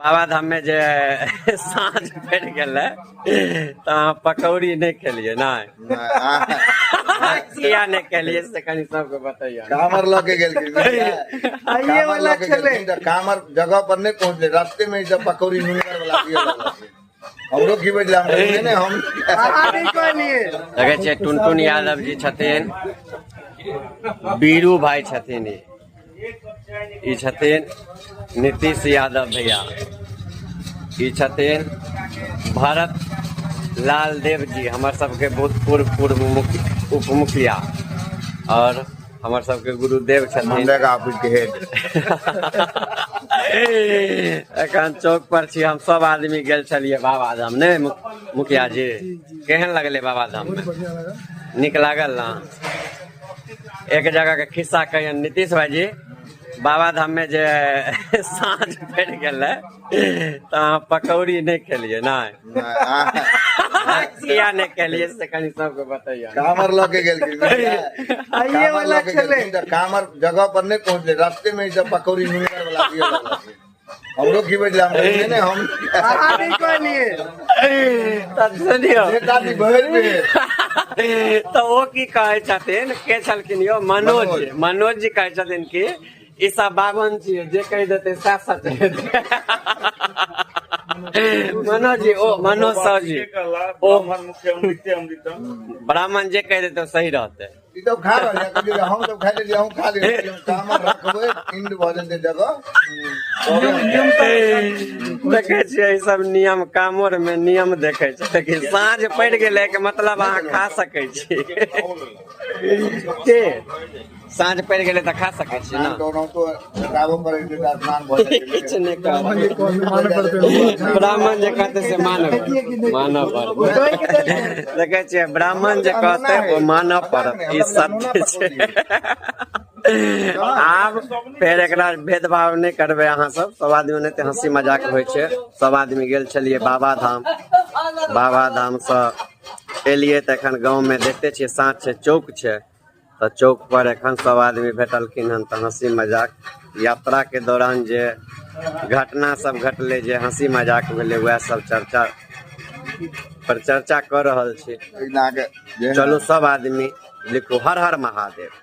बाबा धाम में जे साँझ पड़ि गेलै तऽ अहाँ पकौड़ी नहि खेलियै? नहि, किया नहि खेलियै से कनि सबके बतैयौ। कामर लऽ के गेलखिन, कामर लऽ के गेलखिन तऽ कामर जगह पर नहि पहुँचले, रास्ते में ई सब पकौड़ी नुनगर वाला दिअ लगलखिन। हमरो खिबै छलै, हम कहलियै, नहि, हम अहाँ नहि कहलियै। देखै छियै टुनटुन यादव जी छथिन, बीरू भाई छथिन, ई छथिन नीतीश यादव भैया, ई छथिन भरत लाल देव जी, हमर सबके भूतपूर्व पूर्व मुखिया, उप मुखिया और हमर सबके गुरुदेव छथिन, मनरेगा ऑफिस के हेड। एखन चौक पर छी हम। सब आदमी गेल छलियै बाबा धाम ने। मुखिया जी, केहन लगलै बाबा धाम में? नीक लागल ना? एक जगह के खिस्सा कहियन नीतीश भाईजी। बाबा धाम में जे साँझ पड़ि गेलै तऽ अहाँ पकौड़ी नहि खेलियै? नहि, किया नहि खेलियै से कनि सबके बतैयौ। कामर लऽ के गेलखिन, कामर लऽ के गेलखिन तऽ कामर जगह पर नहि पहुँचले, रास्ते में ई सब पकौड़ी नुनगर वाला दिअ लगलखिन। हमरो खिबै छलै, हम कहलियै, नहि, हम अहाँ नहि कहलियै। तऽ सुनियौ, नेताजी भरि बेर तऽ ओ की कहै छथिन, के छलखिन यौ? मनोज। मनोज जी कहै छथिन कि ई सब बाभन छियै, जे कहि देतै सएह सच हेतै। मनोज जी, ओ मनोज सर जी, ओ ब्राह्मण जे कहि देतै ओ सही रहतै। ई सब खा रहल छै, कहलियै, हम सब खा लेलियै, अहूँ खा लिअ, कामर रखबै, पिंड भऽ जेतै जगह। देखै छियै ई सब नियम, कामर में नियम देखै छै। लेकिन साँझ पड़ि गेलै के मतलब अहाँ खा सकै छी के? साँझ पड़ि गेलै तऽ खा सकै छी ना? किछु नहि कहब, ब्राह्मण जे कहतै से मानब, मानऽ पड़त। देखै छियै, ब्राह्मण जे कहतै ओ मानऽ पड़त, ई सत्य छै। आब फेर एकरा भेदभाव नहि करबै अहाँ सब। सब आदमी ओनाहिते हँसी मजाक होइ छै। सब आदमी गेल छलियै बाबा धाम, बाबा धामसँ एलियै तऽ एखन गाँवमे देखते छियै साँझ छै, चौक छै, तऽ चौक पर एखन सब आदमी भेटलखिन हन तऽ हँसी मजाक, यात्रा के दौरान जे घटना सब घटलै, जे हँसी मजाक भेलै, वएह सब चर्चा पर चर्चा कऽ रहल छी। चलू सब आदमी लिखू हर हर महादेव।